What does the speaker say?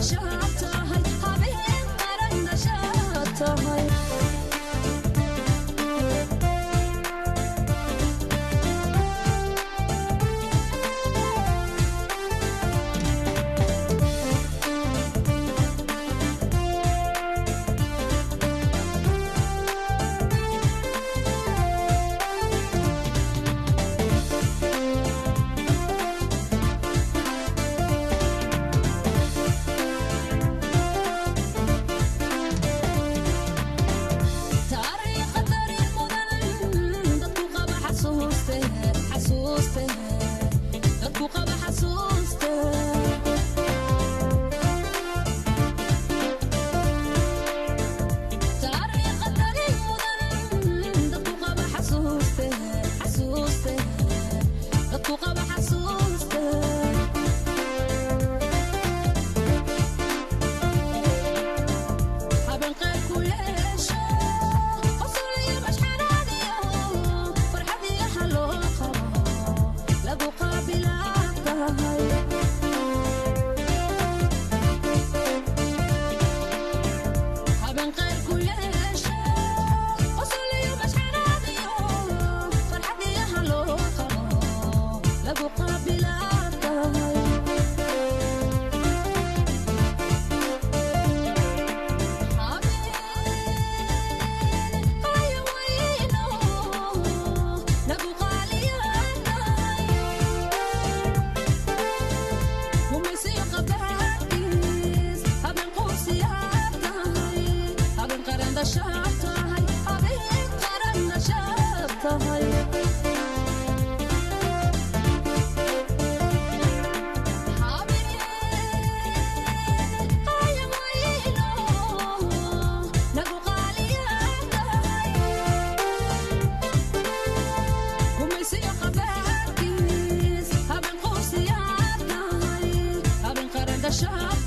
Dhashaad tahay, habeen qaran dhashaad tahay. Taariikha dareen mudan dadku qaba xasuuste, xasuuste, dadku qaba xasuuste. Taariikha dareen mudan dadku qaba xasuuste, xasuuste, dadku qaba xasuuste. Habeen qayb ku yeesho qosol iyo mashxaraadiyo farxad iyo haloo qabo lagu qaabilaa tahay. Habeen qayb ku yeesho qosol iyo mashxaraadiyo farxad iyo haloo qabo lagu qaabilaa tahay. Habeen qaya weyno nagu qaaliyaanay, gumaysiyo qabaadkiis habeen quusiyaad tahay, habeen qaran dhashaad tahay, habeen qaran dhashaad tahay. Habeen qaya weyno nagu qaaliyaanay, gumaysiyo qabaadkiis habeen quusiyaad tahay, habeen qaran dhashaad